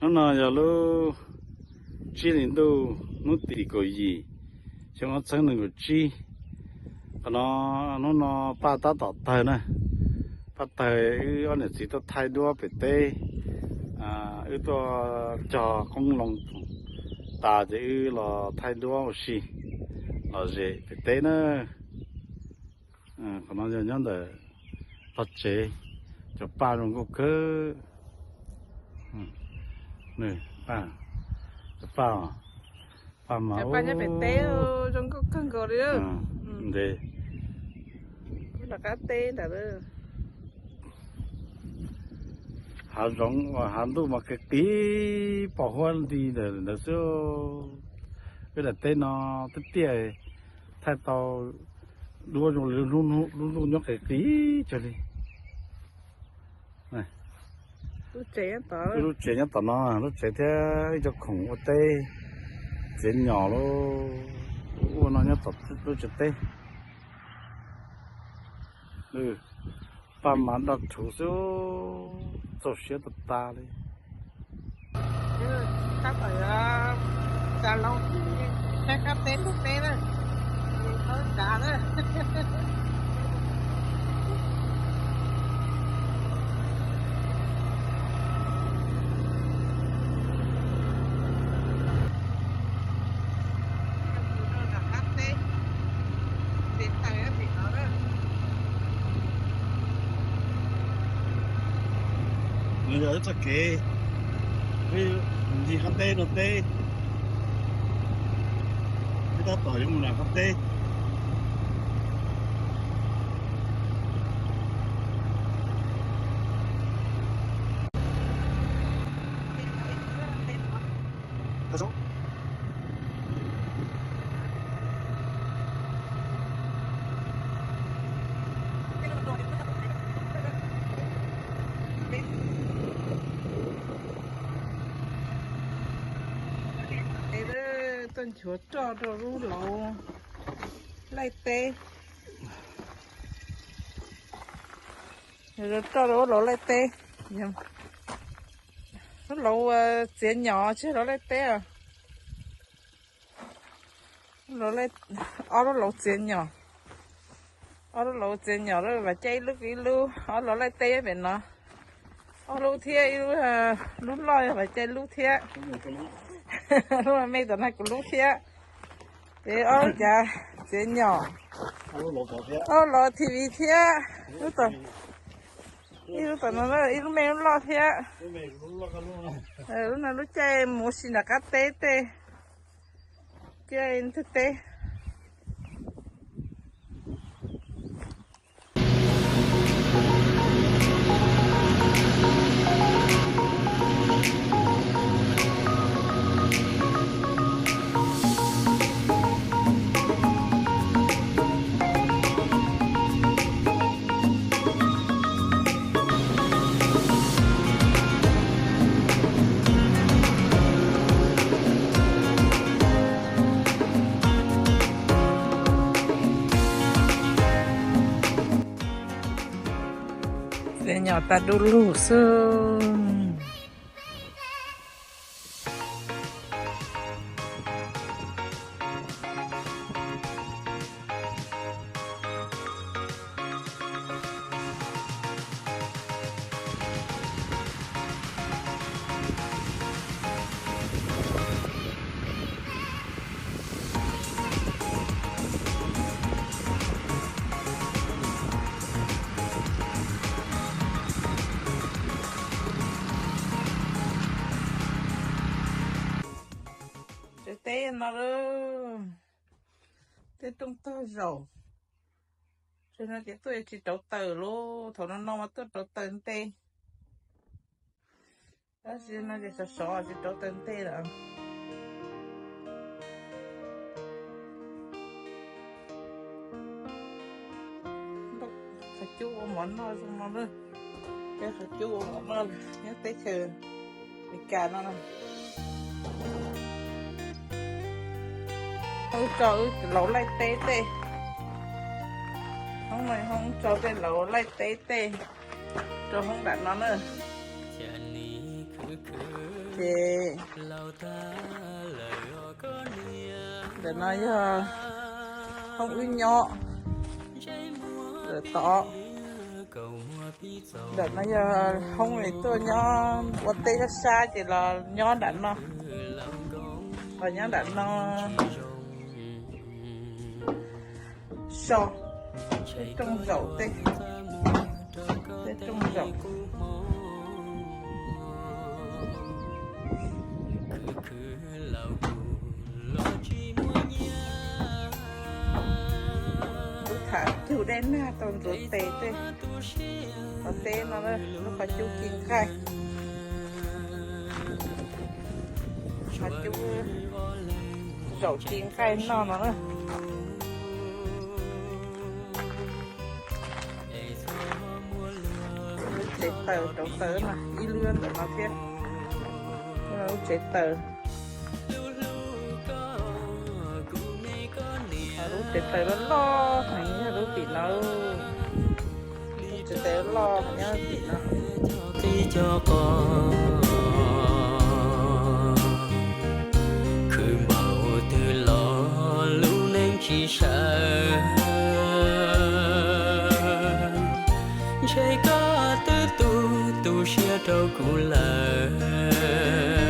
Hnub no yog lub tsib hlis ntuj hnub tim kaum yim, xyoo ob txhiab nees nkaum tsib. Qhov no hnub no Paj tab tom tawg na. Paj tawg, wb ob niam txiv tuaj thaij duab pem teb. Wb tuaj cog qoob loo tas ces wb los thaij duab ua si, los zem pem teb na. Qhov no yog nyob ntawm tog tsev, cov paj zoo nkauj kawg. Paj, cov paj, paj mas paj nyob pem teb zoo nkauj kawg nkaus li. Ntev. Lawv qab teb ntawd. Hav zoov uas hav ntuj mas qis qis pom huab nti ntawm ntawd xwb. Wb daim teb no twb tiaj, thaij tau duab zoo li lub ntuj nyob qis qis kawg li. Lub tsev nyob tom no, lub tsev thiab ib co khoom ua teb, txiav nyom lub, ua no nyob tom lub tsev teb. Paj mas doj rhuv xwb, txaus siab tas tas li. Tab tom yuav tsa loo, saib qab teb ntug teb na, tsav na. Nws yog ib txoj kev ncig qab teb no teb, wb tab tom yuav mus nram qab teb. Tuaj nchuav roj rau lub lauv laij teb. Roj rau lub lauv laij teb, lub lauv txiav nyom tsis yog lauv laij teb os. Ob lub lauv txiav nyom, ob lub lauv txiav nyom lawm, vam caij ib lub ib lub, ob lauv laij teb pem no. Ob lub thiab, ib lub, lub loj yog vam caij lub thiab. Lub me tom no kuv lub thiab. Ces ob lub cav txiav nyom, ob lub lauv T V thiab. Ib lub tom no ib lub me lub loj thiab. Lub no lub caij mus ua si nram qab teb tej, caij ntug teb. Txiav nyom tas du lug xwb. Tsev teb no lawm, tej rooj tag zaum. Tsev no ces tuaj tsis rauv taws lauj, thaum no no mas tuaj rauv taws nte. Tab sis no ces sov sov tsis rauv taws nte lawm. Qhov cub ua mov noj zoo no lawm. Qhov cub ua mov noj nyob teb chaws Amelikas no. Wb tso wb lauv laij teb tej. Hoob no hoob tso tej lauv laij teb tej rau hoob nram no na. Cas li khwv khwv Ces ntawm no yog hoob wb nyob lawm tod. Ntawm no yog hoob es tuaj nyob ua teb sab sab ces los nyob nram no, los nyob nram no so, tej rooj zaum, tej, tej rooj zaum. Lub tham cug dej nag tau ntxuav tes tej, qhov teb no, lub qhov cub ci nqaij, qhov cub zaum ci nqaij noj no na. Lub tsev taws, rauv taws no ib lub ntawm no thiab. Lub tsev taws, lub tsev taws loj loj heev yog lub tim no. Lub tsev taws loj nyob tim no. Qhwv npaum twg los lub neej tsis sawv, ntshe koj twb tu, tu siab rau kuv lawm.